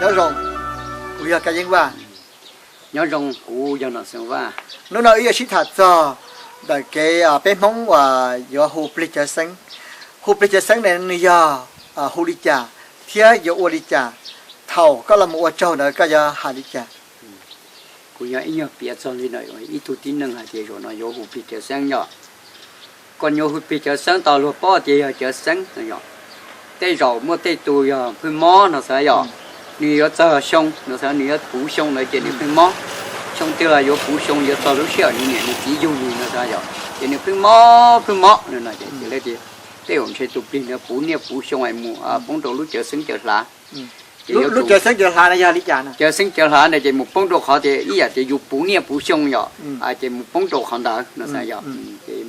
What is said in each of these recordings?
Nyob zoo, kuv yog Kab Yeeb Vaj. Nyob zoo, kuv yog Nom Xeev Vaj. Hnub no wb yuav sib tham txog ntawm kev peb Hmoob uas yuav hu plig cawv xeeb. Hu plig cawv xeeb ne nws yog hu li cas thiab yuav ua li cas? Thaum koj los mus ua tsaug ntawd koj yuav hais li cas? Kuv yog ib nyuag piav txog li no, ib tug tib neeg hais tias zaum no yuav hu plig cawv xeeb yom. Koj yuav hu plig cawv xeeb tau luag paub tias yog cawv xeeb no yom. Tej zaum muaj tej tus yog phwj mob no xav yom, nws yuav txog xyoo no xav, nws yuav puv xyoo ntawd ces nws phwj mob. Xyoo twg los yuav puv xyoo, yuav txog lub sij hawm nws niam nws txiv yug nws no xav yom, ces nws phwj mob phwj mob no ces, tej zaum ntshe tus plig ntawd puv niaj puv xyoo es mus poob rau lub cawv xeeb cawv hlav. Lub cawv xeeb cawv hlav no yog li cas? Cawv xeeb cawv hlav ntawd ces mus poob rau qhov tias ib yam tias yus puv niaj puv xyoo yom, ces mus poob rau qhov ntawd no xav yom. Ces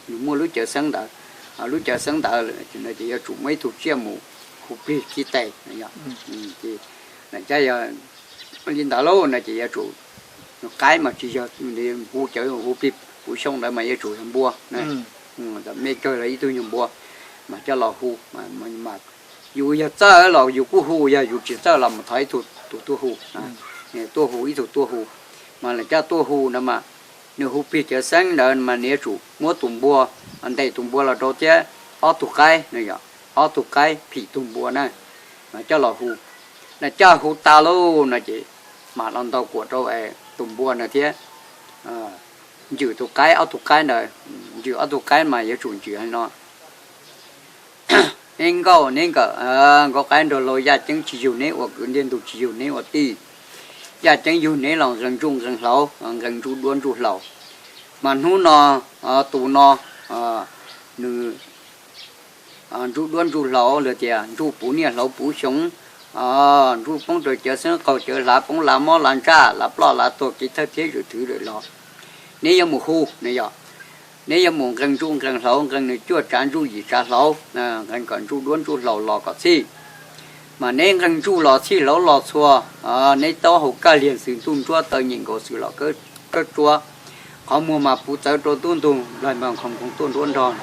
nws muaj lub cawv xeeb ntawd, lub cawv xeeb ntawd ces yuav tsum muaj ib tug tsiaj mus hu plig khi tes. Lam cab yog li ntawd lauj no ces yuav tsum, qaib mas tsis yog hu cawv hu plig puv xyoo ntawd mas yuav tsum yog npua. Me kawg los ib tug nyuag npua mas coj los hu. Yus yog txawj los yus kuj hu, yog yus tsis txawj los mus thov ib tug tus tuaj hu, tuaj hu ib tug tuaj hu. Mas lam cab tuaj hu no mas nws hu plig cawv xeeb ntawd mas nws yuav tsum muab tus npua, ntes tus npua los rau thiab ob tug qaib no yom, ob tug qaib phim tus npua na, mas coj los hu. Lam cab hu tas lauj no ces mam los ntaus kuam rau tus npua na thiab ntsws tus qaib, ob tug qaib ntawd, ntsws ob tug qaib mas yuav tsum ntsws li no. Neb nkauj neb nkawm, nkauj qaib nraug laus, yaj ceeb tsis yug neb ua kwv, ntiaj ntug tsis yug neb ua tij. Yaj ceeb yug neb los nqee ntsuj nqee hlauv, nqee ntsuj duab ntsuj hlauv. Mas hnub no tus no nws ntsuj duab ntsuj hlauv los tias ntsuj puv niaj hlauv puv xyoo, ntsuj poob rau cawv xeeb qaug cawv hlav, poob lav mob lav ntsaj, lav ploj lav tuag, kev thawj thiab zwm thwv lawm los neb yuav mus hu no yom. Neb yuav mus nqee ntsuj nqee hlauv, nqee nws cuaj tsav ntsuj yim tsav hlauv, nqee kom ntsuj duab ntsuj hlauv los kom txhij. Mas neb nqee ntsuj los txhij hlauv los txhua, neb taub hau kaj liag xwm ntuj ntsuab taw nyem nkaus xwm los kawb tsuab, qhov muag mas puv txawv rau tub ntug, nplaig npag nkhoos nkoos tuaj nruab nrog.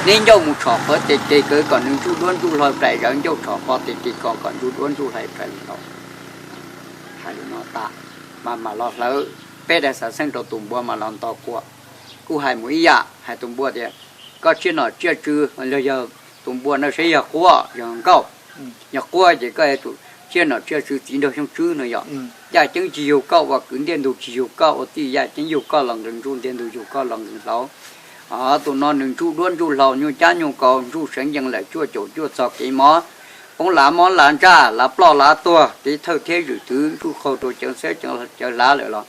Neb ncauj mus tshom qhov tes kev kawv kom nws ntsuj duab ntsuj hlauv rais zawv, ncauj tshom qhov tes kev kov kom ntsuj duab ntsuj hlauv rais los. Hais li no tas, mas mam los hlawv peb daim xav xeej rau tus npua mas los ntaus kuam. Kuj hais mus ib yam, hais tus npua tias, koj tsiaj nom tsiaj tswv los yog tus npua no seb yog quab yog nkauj. Yog quab ces koj yuav tsum tsiaj nom tsiaj tswv txiv nraug xyoo tswb no yom. Yaj ceeb tsis yug koj ua kwv, ntiaj ntug tsis yug koj ua tij, yaj ceeb yug koj los nqee ntsuj, ntiaj ntug yug koj los nqee hlauv. Tus no nws ntsuj duab ntsuj hlauv, nyuj cab nyuj kaus, ntsuj seev yees lawm, cuaj caum cuaj txog kev mob, poob lav mob lav ntsaj, lav ploj lav tuag, kev thawj thiab zwm thwv, ntsuj qaug rau cawv xeeb cawv hlav lawm los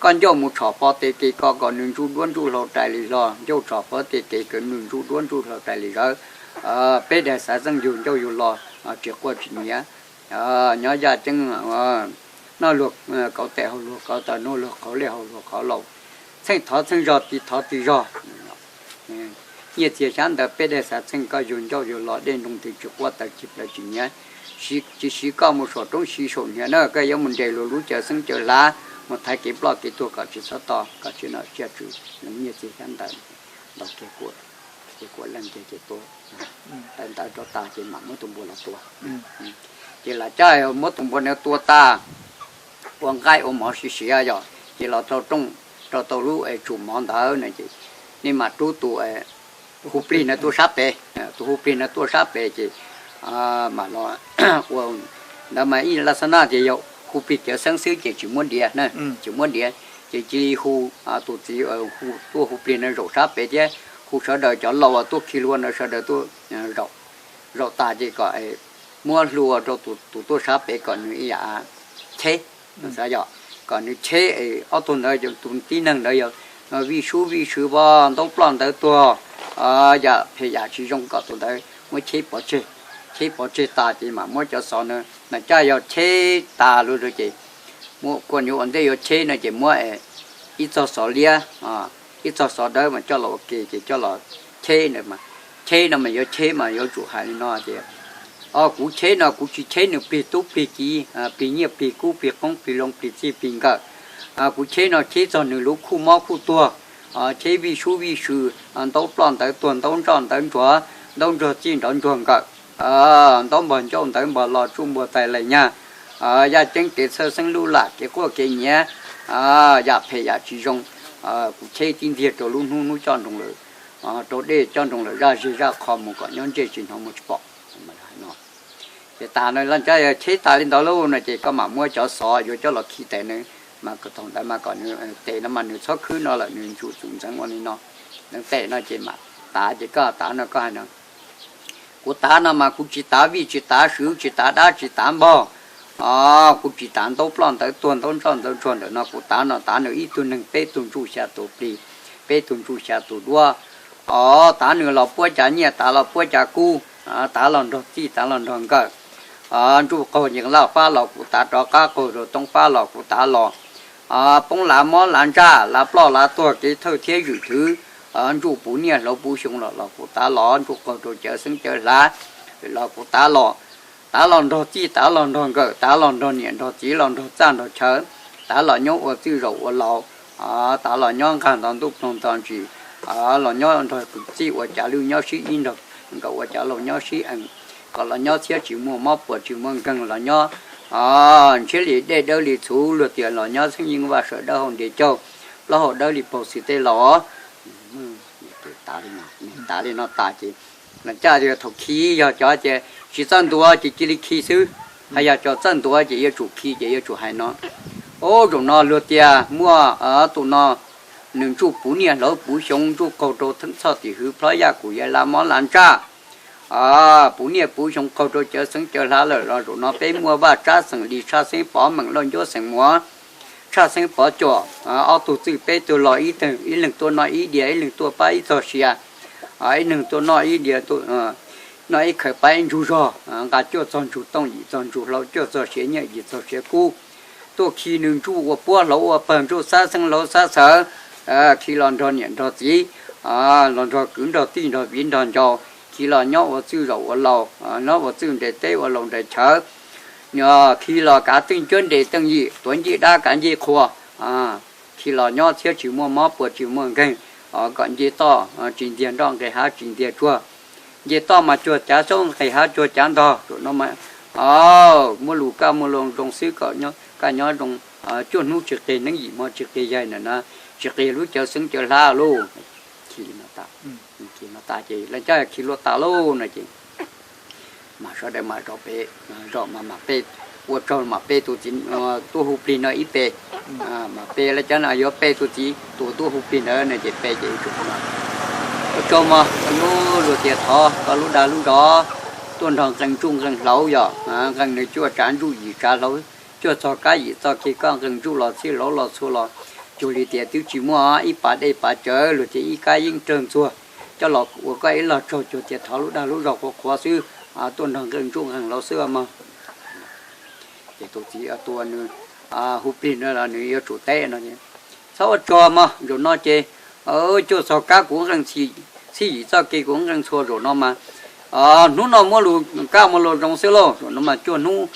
koj ncauj mus tshom qhov tes kev kov kom nws ntsuj duab ntsuj hlauv rais li los, ncauj tshom qhov tes kev kom nws ntsuj duab ntsuj hlauv rais li zawv. Peb daim xav xeej yug ncauj yug los tsis quaj tsis nyiav. Nyob yaj ceeb noj luag kauv tes haus luag kauv taw, noj luag qhauv liaj haus luag qhauv laus, txheej thov txheej zog tis thov tis zog. Nyiaj txiag xyab ntawv peb daim xav xeej koj yug ncauj yug los dej nroo twg tsis quaj taw tsis plaws tsis nyiav, tsis siv koj mus saum roob siv saum hniav na, koj yuav mus nres luag lub cawv xeeb cawv hlav, mus thaiv kev ploj kev tuag kom tsis txhob to, kom tsiaj nom tsiaj tswv nyiaj txiag xyab ntawv ntaus kiag kuam, ces kuam leej kiag ces tua. Tawv ntawv rau tas ces mam muab tus npua los tua. Ces lam coj muab tus npua no tua tas, ua nqaij ua mov siav siav yom, ces los rau rooj, rau tau lub tsum mov ntawd na ces nej mam rub tus hu plig no tuaj sab pem. Tus hu plig no tuaj sab pem ces mam los ua ntawd mas ib laj xab naj tias yog hu plig cawv xeeb xwb ces tsis muab diav na, tsis muab diav. Ces cia li hu tus txiv tuaj hu plig no zaum sab pem thiab hu sawv daws cov laus tuaj khi hlua no sawv daws tuaj zaum tas ces kom muab hlua rau tus tuaj sab pem kom nws ib yam cheb, xav yog kom nws cheb es ob tug ntawd tus tib neeg ntawd yog vij sub vij sw vog ntaub ploj ntawv tuag, yam phem yam tsis zoo kom tus ntawd muab cheb pov tseg. Cheb pov tseg tas ces mam muab cov xov na, mas coj yog cheb tas lawm ces muab kua nyuv ua ntej yuav cheb no ces muab ib txog xov liab, ib txog xov dawb mas coj los ua ke ces coj los cheb ntawd mas. Cheb no mas yuav cheb mas yuav tsum hais li no tias, o kuv cheb no kuv tsis cheb nws plig tub plig kiv, plig nyiaj plig kub plig qoob plig loo plig txij plig nkawm. Kuv cheb no cheb txog nws lub khuj mob khuj tuag, cheb vij sub vij sw, ntaub ploj ntawv tuag ntaub ntsoj ntawv ntsuag, ntaub ntsuag txij nrov ntsuag nkawm, ntaub npog ncauj ntawv npog los tsuj npog tais laim nyag, yaj ceeb kev txhawj xeeb lub lam kev quaj kev nyiav, yam phem yam tsis zoo, kuv cheb tib ntiag rau lub hnub hnub coj nroos lawm, rau dej coj nroos lawm, zaj zeg zaj qho mus kom nyob ntsej tsis hnov mus tsis pom. Ces tas no los cov cheb tas li ntawd lauj no ces koj mam muab cov xov yuav coj los khi tes nws, mas thaum ntawd mas kom nws tes no mas nws txhob khwb no lawm, nws tsum txum ntxeev ua li no, ntxeev tes no ces mam tav, ces koj tav no koj hais no, kuv tav no mas kuv tsis tav vij tsis tav swv tsis tav dab tsis tav npog, kuv tsis tav ntaub ploj ntawv tuag ntaub ntsoj ntawv ntsuag ntawm no, kuv tav no tav nws ib tug neeg peb tug ntsuj xya tus plig, peb tug ntsuj xya tus duab, o, tav nws los puab cav nyiaj tav los puab cav kub, tav los nrog txij tav los nrog nkawm, ntsuj qaug yees laj fab los kuv tav rov qab, qaug rau toob fab los kuv tav los, poob lav mob lav ntsaj lav ploj lav tuag kev thawj thiab zwm thwv, ntsuj puv niaj hlauv puv xyoo los los kuv tav los, ntsuj qaug rau cawv xeeb cawv hlav los kuv tav los, tav los nrog txij tav los nrog nkawm tav los nrog niam nrog txiv los nrog txaj nrog chaw, tav los nyob ua txwj zaum ua laus, tav los nyob nqag nto ntuj ploog nto ntsis, los nyob nrog kwv tij ua cav lwj nyob sib ib nrog nkawm ua cav laus nyob sib ees, kom los nyob txhiab tsis muaj mob puas tsis muaj nkeeg los nyob ntshiab li dej dawb li txhuv, luag tias los nyob txheeb yeej vaj sawv dawb hauv ntias caug, plaub hau dawb li paug xis tej laus. Tav li no tas ces caj tias thaum khi yog cov ces tsis txawj ntuav ces cia li khi xwb, hos yog cov txawj ntuav ces yuav tsum khi ces yuav tsum hais no, o, zaum no luag tias muaj tus no nws ntsuj puv niaj hlauv puv xyoo ntsuj qaug rau theeb txhoj tim hwv plhob yaj kum yaj lav mob lav ntsaj, puv niaj puv xyoo qaug rau cawv xeeb cawv hlav lawm los zaum no peb muaj vaj tsab xeem lis tshaj xeeb pov meem lauj ncuab xeem muav tshaj xeeb pov cuam, ob tug txwj peb tug los ib teg, ib leeg tuaj noj ib diav ib leeg tuaj pab ib txog sia, ib leeg tuaj noj ib diav, noj ib khaws pab ib ntsug zog, nqa cuaj txog ntsug tooj yim txog ntsug hlau cuaj txog sia nyiaj yim txog sia kub, tuaj khi nws ntsuj ua puab hlauv ua pawg ntsuj xab xeeb hlauv xab xawv, khi los nrog niam nrog txiv, los nrog kwv nrog tij nrog viv nrog ncaus, khi los nyob ua txwj zaum ua laus, nyob ua txwj nres teb ua laus nres chaw, khi los kav teej cuab nres teej yim tuav ncej dab kav ncej qhua, khi los nyob txhiab tsis muaj mob puas tsis muaj nkeeg, kom nce toj tsis ntiag nroj nqis hav tsis ntiag tsuag, nce toj mas cuag cav xyoob nqis hav cuag cav ntog, muaj lus kaj muaj lus zoo xwb kom kaj nyob zoo, cuaj hnub tsis qig neeb yim hmo tsis qig yaig ntawm na, tsis qig lub cawv xeeb cawv hlab lauj. Khi no tas ces lawv coj khi luaj tas lauj no ces mas sawv daws mam zov pem, zov mas mam pe, ua tsaug mam pe tus txiv tuaj hu plig no ib pe, mam pe lawv cov no yuav pe tus txiv tus tuaj hu plig ntawd no ces pe ces ua tsaug mog, koj lub luag tias thov koj lub dag lub zog tuaj nrog nqee ntsuj nqee hlauv yog nqee nws cuaj tsav ntsuj yim tsav hlauv, cuaj txog kab yim txog khi koj nqee ntsuj los txhij hlauv los txhua los, cuag li tias twb tsis muaj ib pas dej pas cawv luag tias ib kab yeeb rawg ntxuag coj los ua koj ib log tsaug cuag tias thov lub dag lub zog qhuav qhuav xwb, tuaj nrog nqee ntsuj nqee hlauv xwb mog. Ces tus txiv tus nws hu plig no los nws yuav tsum teb no, txhob ua tsaug mog, zaum no ces cuaj txog kab kuv nqee, txhij yim txoj kev kuv nqee txhua zaum no mas, hnub no muaj lus kaj muaj lus zoo xwb lauj, zaum no mas cuaj hnub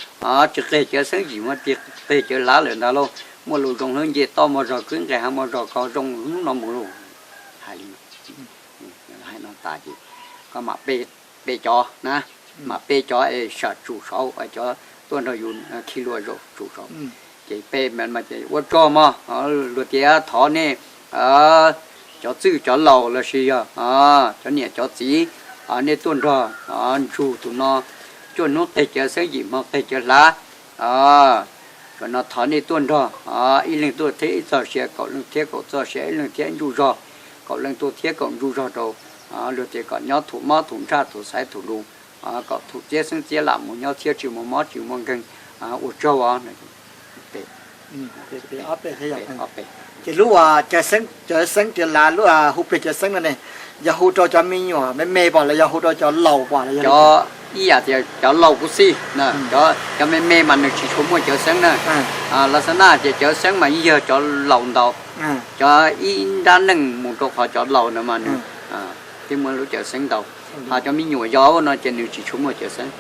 tsis qig cawv xeeb yim muaj tsis qig cawv hlav lawm ntag lauj, muaj lus zoo hlub nce toj muaj zog kwb nqis hav muaj zog kho zoo hnub no mus lauj. Hais li no tas ces koj mam pe cov na, mam pe cov es sam tsum saud, cov tuaj nrog yus khi luaj zaum tsum saud. Ces pe ua tsaug mog, luag tias thov nej cov txwj cov laus lossis yog cov niam cov txiv, nej tuaj nrog ntsug tus no cuaj hnub qig cawv xeeb yim hmo qig cawv hlav, zaum no thov nej tuaj nrog, ib leeg tuaj thiab ib txog sia, kaum leej thiab kaum txog sia, ib leeg thiab ib ntsuj zog, kaum leej tuaj thiab kaum ntsuj zog rau, luag tias kom nyob thum mob thum ntsaj thum xaiv thum lus, kom thum txiab xeeb txiab lam mus nyob txhiab tsis muaj mob tsis muaj nkeeg, ua tsaug os. Ces lub cawv xeeb cawv hlav lub hu plig cawv xeeb no ne, yog hu rau cov me nyuam me me pom los yog hu rau cov laus pom los yog? Ib yam tias cov laus kuj xij, cov me me mas nws tsis tshua muaj cawv xeeb na. Las xab naj tias cawv xeeb mas yeej yog cov laus ntaus, cov ib nrab neej mus rau qhov cov laus ntawd mas nws thiaj muaj lub cawv xeeb ntaus, ho cov me nyuam yau no ces nws tsis tshua muaj cawv xeeb.